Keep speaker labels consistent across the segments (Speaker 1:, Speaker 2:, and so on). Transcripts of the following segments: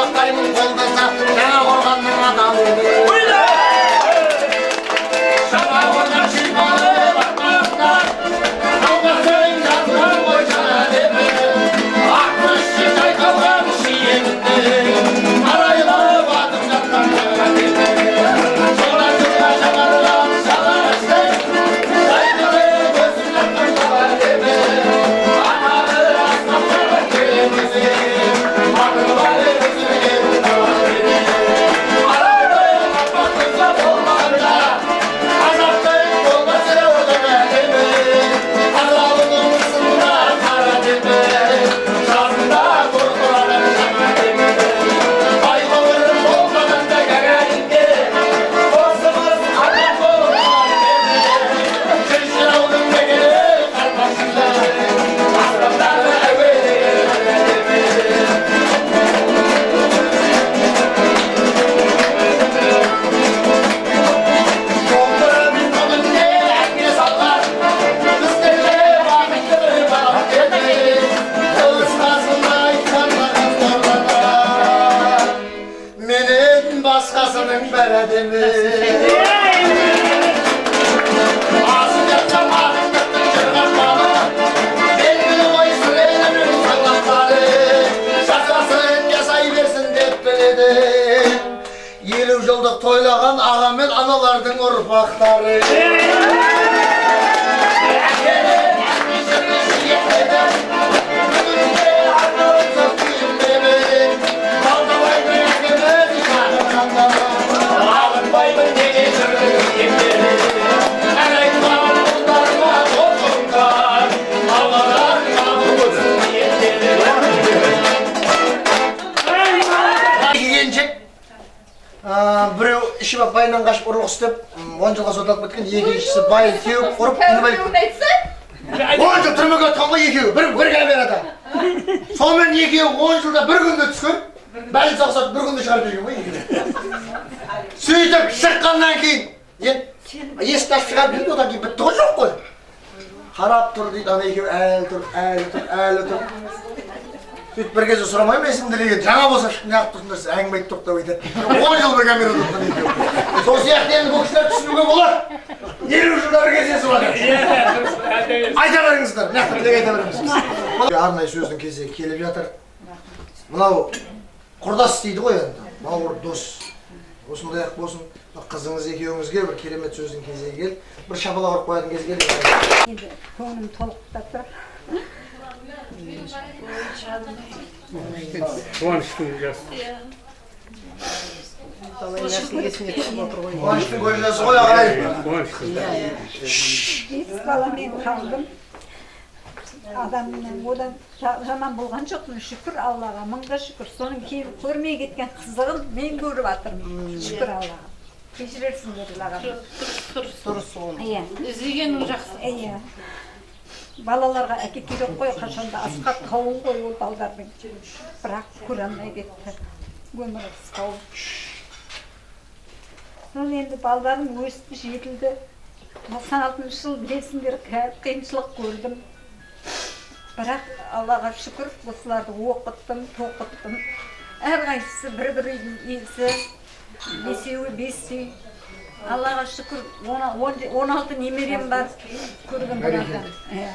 Speaker 1: Қалпақтаймын қолдаса, Жаңа қорғанның адамы. Жаңа қорған шипалы батпақтар, Қалпақтай жазған ғой жаңа демі. 60 жайқалған шиелінде, Арайлап атып жатқан жаңа демі. Жылдан жылға жаңарған жалағаштың, Жайқалып өсіп жатқан жаңа демі. Атағы асқақтағы келемізім, Батырлары өсірген жаңа демі. Аралдай аппақ қызы болмағанда, Қазақтың болмас жаңа демі. Қазалының қысында қара демі, Жазында бұрқыраған жаңа демі. Байқоңыр болмағанда Гагаринге, Досымыз адам болып қалар демі. Жүз жыраудың мекені Қарпақшында, Аспандағы әуелеген жаңа демі. Домбырамен бүгінде әнге салған, Біздерге бақытты бір бала деді. Қысқасын айтқанда, Менен басқасының бәрі әдемі. Асыл жатсам ақиқаттың жырғақпаны, Белгілі ғой Сыр елінің саңлақтары. Жасасын, жасай берсін деп біледі. 50 жылдық тойлаған аға мен аналардың ұрпақтары. Әкелер әкешіні сүйектеді, Бүгінде арналса күйімдемін. Балтабайдың әкеміз шақырғанда, Бағынбаймын неге жырдың иектері. Ән айтқан ұлдарыма қосылған, Алладан қабыл болсын ниеттері. Екі келіншек, біреу ішіп алып байынан қашып ұрлық істеп, 10 жылға сотталып кеткен, екіншісі байын теуіп ұрып инвалид. 10 жыл түрмеге отырған ғой екеуі, бір камерада. Сонымен екеуі 10 жылда бір күнде түскен, больницаға ұқсатып бір күнде шығарып жіберген ғой екеуі. Сөйтіп шыққаннан кейін, енді есікті ашып шығарып жіберді, одан кейін бітті ғой, жоқ қой. Қарап тұр дейді, ана екеуі әлі тұр, әлі тұр, әлі тұр. Сөйтіп бір кезде сұрамаймын есімді деген, жаңа болса неғып тұрсыңдар, сіз әңгіме айтып тоқтап айтады. 10 жыл бір камерада отырған екеуі. Сол сияқты енді бұл кісілер түсінуге болады. 50 жылда бір кездесіп жатыр. Айта беріңіздер, нақты тілек айта беріңіз. Арнайы сөздің кезегі келіп жатыр. Мынау құрдас дейді ғой енді, бауыр дос. Осындай ақ болсын. Мына қызыңыз екеуіңізге бір керемет сөздің кезегі келді. Бір шапалақ ұрып қоятын кез келді.
Speaker 2: Енді көңілім толқып та тұр.
Speaker 3: Қуаныштың жас.
Speaker 4: Талай нәрсе есіне түсіп отыр ғой.
Speaker 1: Қуаныштың көз жасы ғой, ағай.
Speaker 3: Қуаныштың.
Speaker 2: 5 баламен қалдым. Адамның одан жаман болған жоқпын, шүкір Аллаға, мыңға шүкір. Соның кейін көрмей кеткен қызығын мен көріп жатырмын. Шүкір Аллаға. Кешірерсіңдер жылағаным.
Speaker 5: Дұрыс, дұрыс.
Speaker 4: Дұрыс оны.
Speaker 2: Иә.
Speaker 5: Іздегенің жақсы.
Speaker 2: Иә. Балаларға әке керек қой, қашанда асқар тауы ғой ол балдардың. Бірақ көре алмай кетті. Өмірі қысқа. Сол енді балдарым өсті, жетілді. 96 жыл білесіңдер, қиыншылық көрдім. Бірақ Аллаға шүкір, осыларды оқыттым, тоқыттым. Әрқайсысы бір-бір үйдің иесі, бесеуі бес үй. Аллаға шүкір, 16 немерем бар көрген бұлардан. Иә.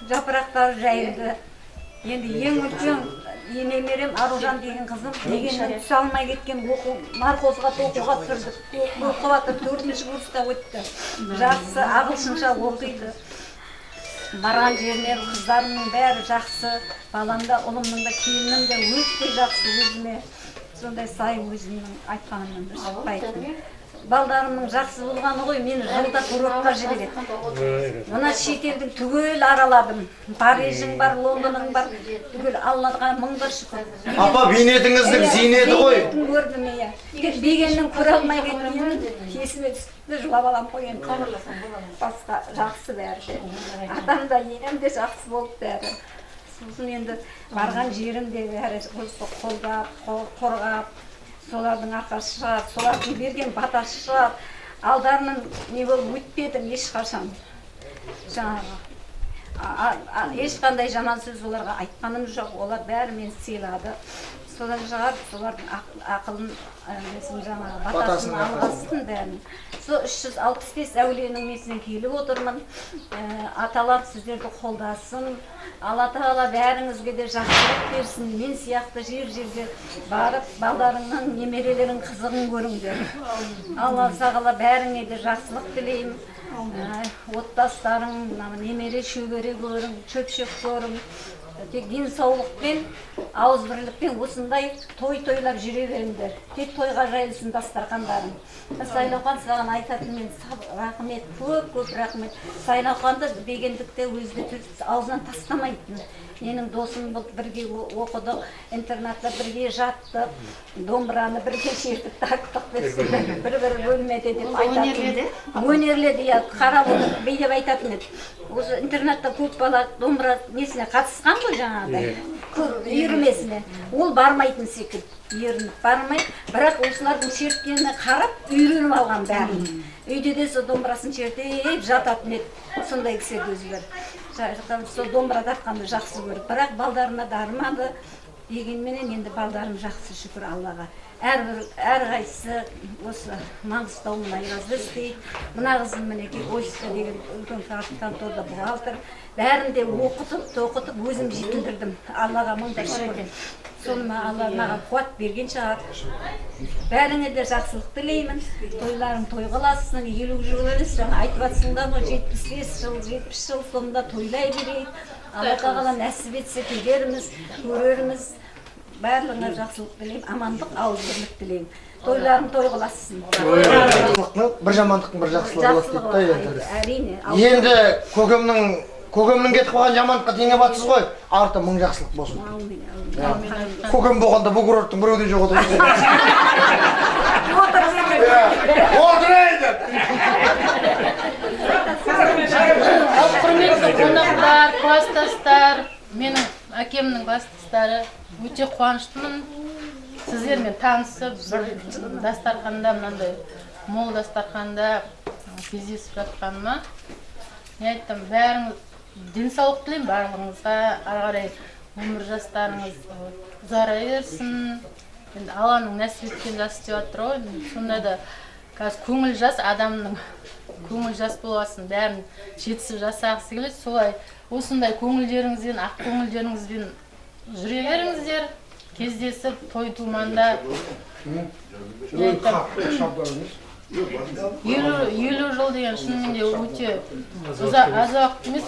Speaker 2: Жапырақтары жайылды. Енді ең үлкен немерем Аружан деген қызым дегеннен түсе алмай кеткен, оқу нархозға оқуға түсірдік. Оқып жатыр, 4-ші курсқа өтті. Жақсы ағылшынша оқиды. Барған жеріне қыздарымның бәрі жақсы. Балам да, ұлымның да, келінім де өте жақсы өзіме. Сондай сай өзімнің айтқанымнан да шықпайтын. Балдарымның жақсы болғаны ғой, мені жылда курортқа жібереді. Мына шетелдің түгел араладым. Парижің бар, Лондоның бар, түгел, Аллаға мың да шүкір.
Speaker 1: Апа, бейнетіңіздің зейнеті ғой.
Speaker 2: Бейнетін көрдім, иә. Тек бегеннің көре алмай кеткенін есіме түсті, жылап аламын ғой енді. Басқа жақсы бәрі де. Атам да, енем де жақсы болды бәрі. Сосын енді барған жерімде бәрі осы қолдап, қорғап, солардың арқасы шығар, солардың берген батасы шығар. Алдарынан не болып өтпедім ешқашан. Жаңағы ешқандай жаман сөз оларға айтқаным жоқ. Олар бәрі мені сыйлады. Содан шығарып, солардың ақылын, несін жаңағы батасын алғасын бәрін. Сол 365 әулиенің несінен келіп отырмын. Аталар сіздерді қолдасын. Алла Тағала бәріңізге де жақсылық берсін. Мен сияқты жер-жерге барып, балдарыңның, немерелерің қызығын көріңдер. Алла Тағала бәріңе де жақсылық тілеймін. Отбасыларың, немере шөбере көрің, шөпшек көрің. Тек денсаулықпен, ауызбірлікпен осындай той тойлап жүре беріңдер. Тек тойға жайылсын дастархандарың. Сайлаухан, саған айтатын мен рахмет, көп-көп рахмет. Сайлауханды бегендікте өзі аузынан тастамайтын. Менің досым болды, бірге оқыдық, интернатта бірге жаттық, домбыраны бірге шертіп тарттық деп, бір-бір бөлмеде деп айтатын. Өнерледі, иә, қарап отырып бей деп айтатын еді. Осы интернатта көп бала домбыра несіне қатысқан ғой жаңағыдай, үйірмесіне. Ол бармайтын секілді, ерініп бармай, бірақ осылардың шерткеніне қарап үйреніп алған бәрін. Үйде де сол домбырасын шертіп жататын еді. Сондай кісі еді өзі бір. Сол домбыра тартқанды жақсы көріп, бірақ балдарына дарымады. Дегенменен енді балдарым жақсы, шүкір Аллаға. Әрбір, әрқайсысы осы Маңғыстау мұнайгазда істейді. Мына қызым мінекей Офиста деген үлкен конторда бухгалтер. Бәрін де оқытып, тоқытып өзім жетілдірдім. Аллаға мың да шүкір. Соны Алла маған қуат берген шығар. Бәріңе де жақсылық тілеймін. Тойларың той қыласың, 50 жыл емес, жаңа айтып жатсыңдар ғой, 75 жыл, 70 жыл сонда тойлай берейік. Алла Тағала нәсіп етсе келерміз, көрерміз. Барлығына жақсылық тілеймін, амандық, ауызбірлік тілеймін. Тойларың той қыласың.
Speaker 1: Бір жамандықтың бір жақсылығы болады дейді да енді.
Speaker 2: Әрине.
Speaker 1: Енді көкемнің кетіп қалған жамандыққа теңеп жатсыз ғой, арты мың жақсылық болсын.
Speaker 2: Әумин, әумин.
Speaker 1: Көкем болғанда бұл курорттың біреуі де жоқ еді. Отырайын.
Speaker 5: Құрметті қонақтар, класстастар, менің әкемнің класстастары, өте қуаныштымын. Сіздермен танысып, бір дастарханда, мынандай мол дастарханда кездесіп жатқаныма. Мен айттым, бәріңіз денсаулық тілеймін барлығыңызға, ары қарай өмір жастарыңыз ұзара берсін. Енді Алланың нәсіп еткен жасы деп жатыр ғой. Сонда да қазір көңіл жас, адамның көңіл жас болғасын бәрін жетісіп жасағысы келеді. Солай осындай көңілдеріңізбен, ақ көңілдеріңізбен жүре беріңіздер, кездесіп той думанда. 50 жыл деген шынымен де өте аз уақыт емес.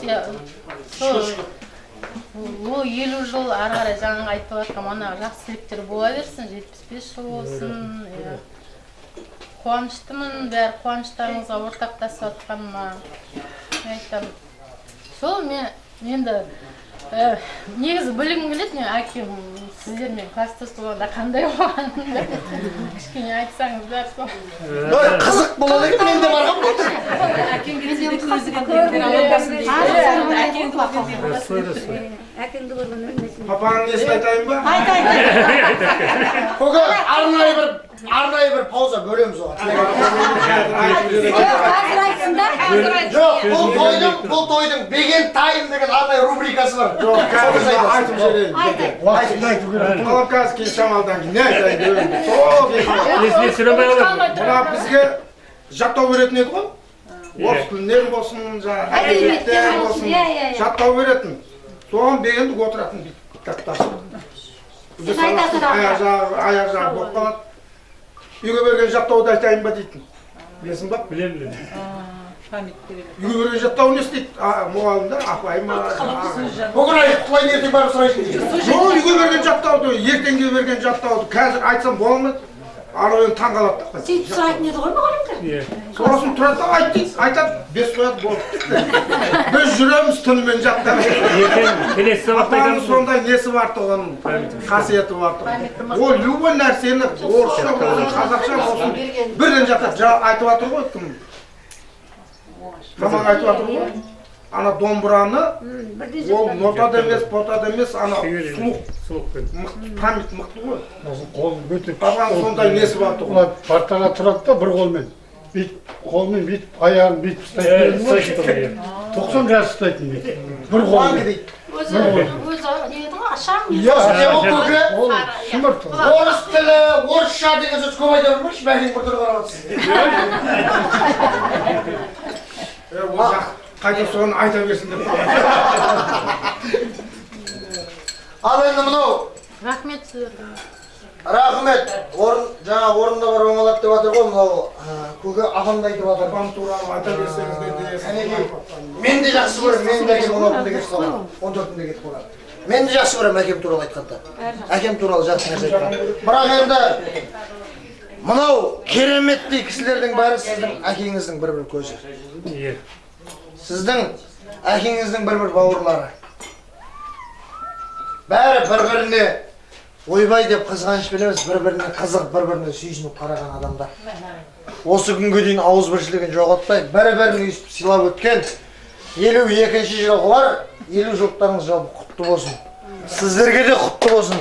Speaker 5: Ол 50 жыл ары қарай жаңағы айтып жатқан ана жақсы тілектер бола берсін, 75 жыл болсын. Қуаныштымын, бәрі қуаныштарыңызға ортақтасып жатқаныма. Мен айтамын, сол мен енді негізі білгім келеді, мен әкем сіздермен класстас болғанда қандай болғанын кішкене айтсаңыздар сол.
Speaker 1: Қызық болады екен, мен де барғанмын.
Speaker 2: Әкеңді көрген өлмесін.
Speaker 3: Папаның несін айтайын ба?
Speaker 4: Айт, айт, айт.
Speaker 1: Көке, арнайы бір пауза бөлеміз оған.
Speaker 2: Қазір айтсын да.
Speaker 1: Жоқ, бұл тойдың Беген тайм деген арнайы рубрикасы бар.
Speaker 3: Жоқ, қазір айтып жіберейін.
Speaker 4: Айт, айт.
Speaker 1: Уақытында айту керек.
Speaker 3: Талап қазір кейін шамалдан кейін не айтайын деп. Сол
Speaker 6: Есіне түсіре алмай қалады.
Speaker 3: Мына бізге жаттау беретін еді ғой. Орыс тілінен болсын, жаңағы әдебиеттен болсын, жаттау беретін. Соған Бегендік отыратын бүйтіп кітапты ашып. Аяқ жағы болып қалады. Үйге берген жаттауды айтайын ба дейтін. Білесің ба?
Speaker 6: Білемін, білемін.
Speaker 3: Үйге берген жаттауын не істейді? Мұғалімдер, апай ма?
Speaker 1: Бүгін айтып құлайын, ертең барып сұрайсың дейді.
Speaker 3: Жоқ, үйге берген жаттауды, ертеңге берген жаттауды қазір айтсам бола ма? Ана енді таң қалады да.
Speaker 4: Сөйтіп сұрайтын еді ғой мұғалімдер.
Speaker 3: Сосын тұрады да айт дейді, айтады, 5 қояды, болды. Біз жүреміз түнімен жаттап.
Speaker 6: Ертең келесі сабақта
Speaker 3: Апаның
Speaker 6: айтамыз.
Speaker 3: сондай несі бар тұғын, қасиеті бар тұғын. Ол любой нәрсені орысша болсын, қазақша болсын, бірден жаттап, жаңа айтып жатыр ғой кім? Тамақ айтып жатыр ғой. Ана домбыраны, ол нотада емес, потада емес, ана суық,
Speaker 6: Суықпен.
Speaker 3: мықты, память мықты ғой.
Speaker 7: Қолын көтеріп.
Speaker 3: Бабаның сондай несі бар тұғын.
Speaker 7: Олар партаға тұрады да бір қолмен. Бүйтіп қолмен бүйтіп аяғын бүйтіп ұстайтын еді ғой. 90 жас ұстайтын дейді. Бір
Speaker 1: Қуанды
Speaker 7: қолмен.
Speaker 1: дейді.
Speaker 5: Өзі не еді ғой,
Speaker 4: Ашаң.
Speaker 1: Не ол, көке?
Speaker 7: Ол шымырт.
Speaker 1: Орыс тілі, орысша деген сөз көп айта бермеші, бәкең біртүрлі қарап отырсыз.
Speaker 3: Ол жақ қайта соны айта берсін деп.
Speaker 1: Ал енді мынау.
Speaker 5: Рахмет сіздерге.
Speaker 1: Рахмет. Орын, жаңа орында бар оңалады деп жатыр ғой мынау, көке апам да айтып жатыр.
Speaker 3: Апам туралы айта берсеңіз де.
Speaker 1: Кәнекей, мен де жақсы көремін, менің де әкем 16-ында кетіп қалған, 14-інде кетіп қалған. Мен де жақсы көремін әкем туралы айтқанда. Әкем туралы жақсы нәрсе айтқан. Бірақ енді мынау кереметтей кісілердің бәрі сіздің әкеңіздің бір-бір көзі. Сіздің әкеңіздің бір-бір бауырлары. Бәрі бір-біріне ойбай деп қызғаныш емес, бір-біріне қызық, бір-біріне сүйсініп қараған адамдар. Осы күнге дейін ауызбіршілігін жоғалтпай, бір-бірін өйстіп сыйлап өткен 52-ші жылғылар, 50 жылдықтарыңыз жалпы құтты болсын. Сіздерге де құтты болсын.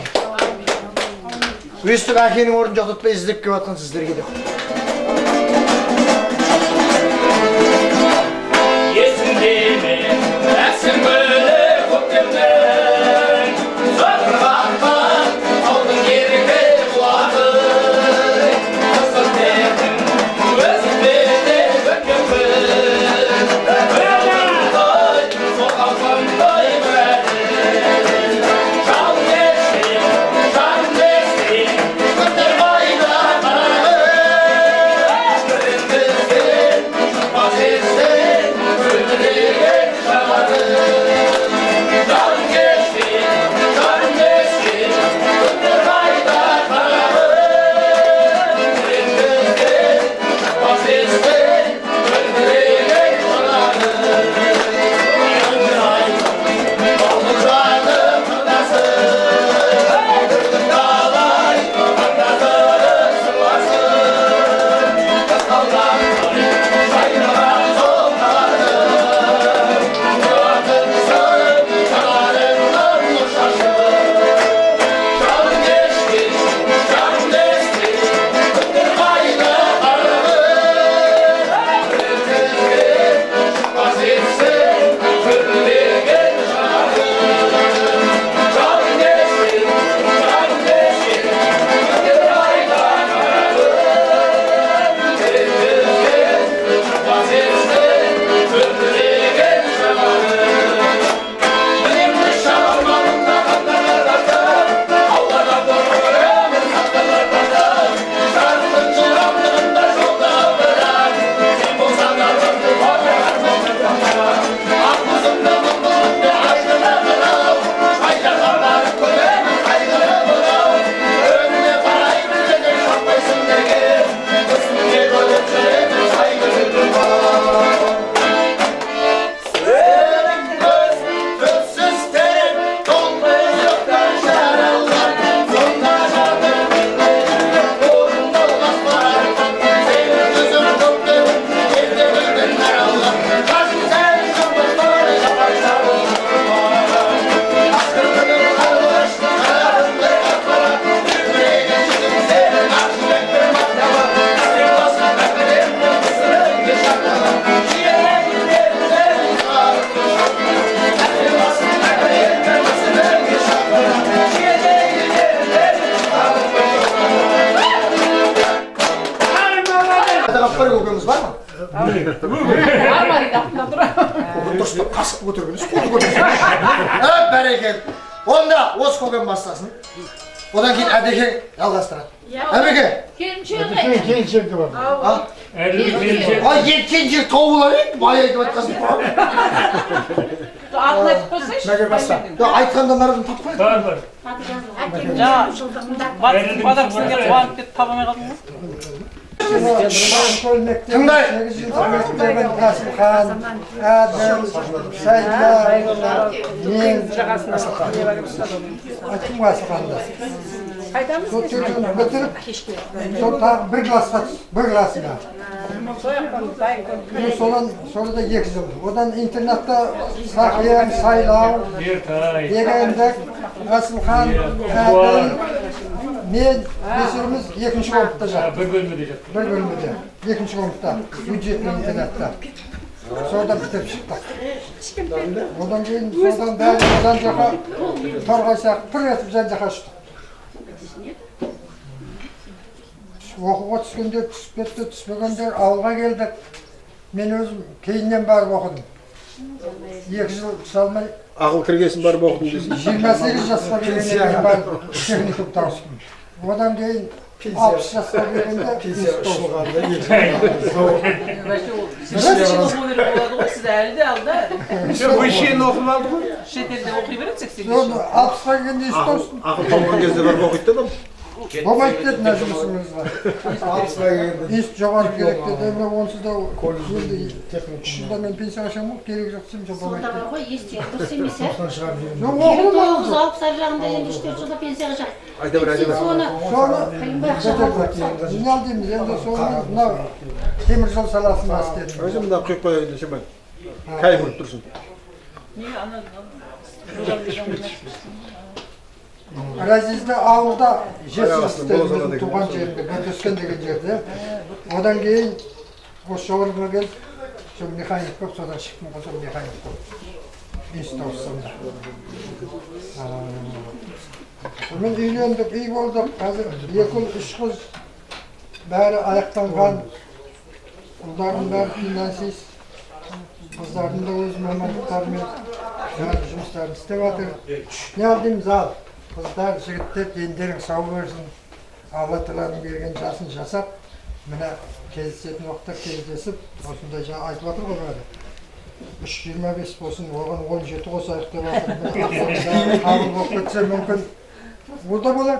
Speaker 1: Өйстіп әкенің орнын жоғалтпай іздеп келіп жатқан сіздерге де құтты.
Speaker 8: Есіңде ме, әсем гүлі көктемнің, сырғаққан таудың еркі құлағы, қызылбектің өзіңменен өткен күн, бір адамдай, сол халқымдай бір әділ. Жан берсең, жан берсең, күндер қайда қарағым, күндізден шықпас естен, күлдіреген жанарым. Жан берсең, жан берсең, күндер қайда қарағым, күндізден шықпас естен, күлдіреген жанарым. Жаным қырдасы, түрдің талай қандасыры сырласы, қызғалдақтай жайнаған жолдарым, тұратынсың жанарыңнан нұр шашып. Жан кешкен, жан кешкен, күндер қайда қарағым, күндізден шықпас естен, күлдіреген жанарым. Жан кешкен, жан кешкен, күндер қайда қарағым, күндізден шықпас естен, күлдіреген жанарым. Мінеміз шабарманында қандарлар, аулада көреміз қандарлар, жарықтың жылдамдығында жолда бірақ, сен болсаң арманды ақ құзымды мұңлығыңды айдыны мынау, қайдаға барып көремін қайғыры мынау, өңіне қарай білмеген шаппайсың неге, үстіңе көніп жүремін қайғыры мынау. Сенің көз түпсіз терең тұңғиықтан жаралған, сонда жатыр орындалмас бар арман. Сенің жүзің көктем, ерте гүлден аралған, қасың сән жұмбақтар жапар жабылған. Қасқыр күнім қарлығаш, жанарыңды қап-қара, күлдіреген жүзің сенің ақ жүрек бір мақтауы. Әсем басқа бәкілерді мысырыңды шақырған,
Speaker 1: Қапқар көкеміз бар ма? Дұрыстап қасық көтергеніз, қолды көтергеніз. Бәрекелді. Онда осы көкем бастасын. Одан кейін Әбекең жалғастырады. Әбеке.
Speaker 5: Келіншек қайда?
Speaker 7: Келіншек те бар.
Speaker 1: А?
Speaker 6: Әділбек келіншек.
Speaker 1: Ай, келіншек тауып алар еді, бай айтып айтқасын.
Speaker 9: Атын айтып қойсайшы.
Speaker 3: Мәке баста.
Speaker 1: Жоқ, айтқанда наразын таппай.
Speaker 6: Бар, бар.
Speaker 9: Жаңа батыр кісіге қуанып кетіп таба алмай қалдың ғой.
Speaker 1: Тыңдай.
Speaker 7: 8 жылдық мектебін Әсілхан, Әділ, Сайда, мен, айттым ғой Әсілханды. Сол төртеуін бітіріп, сол тағы бір классқа түс, бір классына. Мен содан, сода 2 жыл. Одан интернатта Сақиян, Сайлау,
Speaker 6: Ертай.
Speaker 7: Дегендік, Әсілхан, Әділ, мен бесеуміз екінші комнатта жаттық.
Speaker 6: Bir бөлмеде жаттық.
Speaker 7: Бір бөлмеде, екінші комнатта, бюджетный интернатта. Содан бітіріп шықтық. Одан кейін содан бәрі жан жаққа торғай сияқты пыр етіп жан жаққа ұштық. Оқуға түскендер түсіп кетті, түспегендер ауылға келдік. Мен өзім кейіннен барып оқыдым. 2 жыл түсе алмай.
Speaker 3: Ақыл кіргесін барып оқыдым дейсің.
Speaker 7: 28 жасқа келгеннен кейін барып техникум тауыстым. Одан кейін 60 жасқа келгенде
Speaker 3: пенсия ұшылғанда.
Speaker 9: Вообще ол болады ғой, сіз әлі де алда.
Speaker 3: Высшийін оқып алды ғой.
Speaker 9: Шетелде оқи береді 85
Speaker 7: Соны 60-қа келгенде
Speaker 3: Ақыл толған кезде барып оқиды да адам.
Speaker 7: Болмайды деді мына жұмысымызға.
Speaker 3: 60-қа келгенде.
Speaker 7: Инст жоғары керек деді. Мен онсыз да енді 3 жылда мен пенсияға шығамын ғой, керек жоқ десем, жоқ болмайды
Speaker 4: Сонда бар
Speaker 7: деді.
Speaker 4: ғой, естері дұрыс емес, ә?
Speaker 7: Жоқ, оқыдым.
Speaker 4: 9 60 ар жағында енді 3-4 жылда пенсияға шығады.
Speaker 3: Айта бер, айта бер.
Speaker 4: Сен соны
Speaker 7: Соны
Speaker 4: қиынбай ақша
Speaker 7: бітірдік. Не дейміз енді, соны мынау темір жол саласында істедім.
Speaker 3: Өзі мына құйып қояйын десем, кайф ұрып тұрсын.
Speaker 9: Не ана?
Speaker 7: Разизді ауылда жесір
Speaker 3: Аяқ астынан
Speaker 7: істедім,
Speaker 3: бола
Speaker 7: өзім
Speaker 3: салады
Speaker 7: туған жерімде, Бөтескен деген жерде. Одан кейін осы жоғарыға келіп, сол механик болып, содан шықтым ғой, сол механик болып. Институт ауыссам да. Сонымен үйлендік, үй болдық. Қазір 2 ұл, 3 қыз, бәрі аяқтанған. Ұлдарым бәрі финансист. Қыздардың да өз мамандықтарымен бәрі жұмыстарын істеп жатыр. Не дейміз ал, қыздар, жігіттер, дендерің сау болсын. Алла тағаланың берген жасын жасап, міне кездесетін уақытта кездесіп, осындай жаңа айтып жатыр ғой бәрі. 3,25 болсын, оған 17 қосайық деп жатыр. Міне, қабыл болып кетсе, мүмкін ол да болар.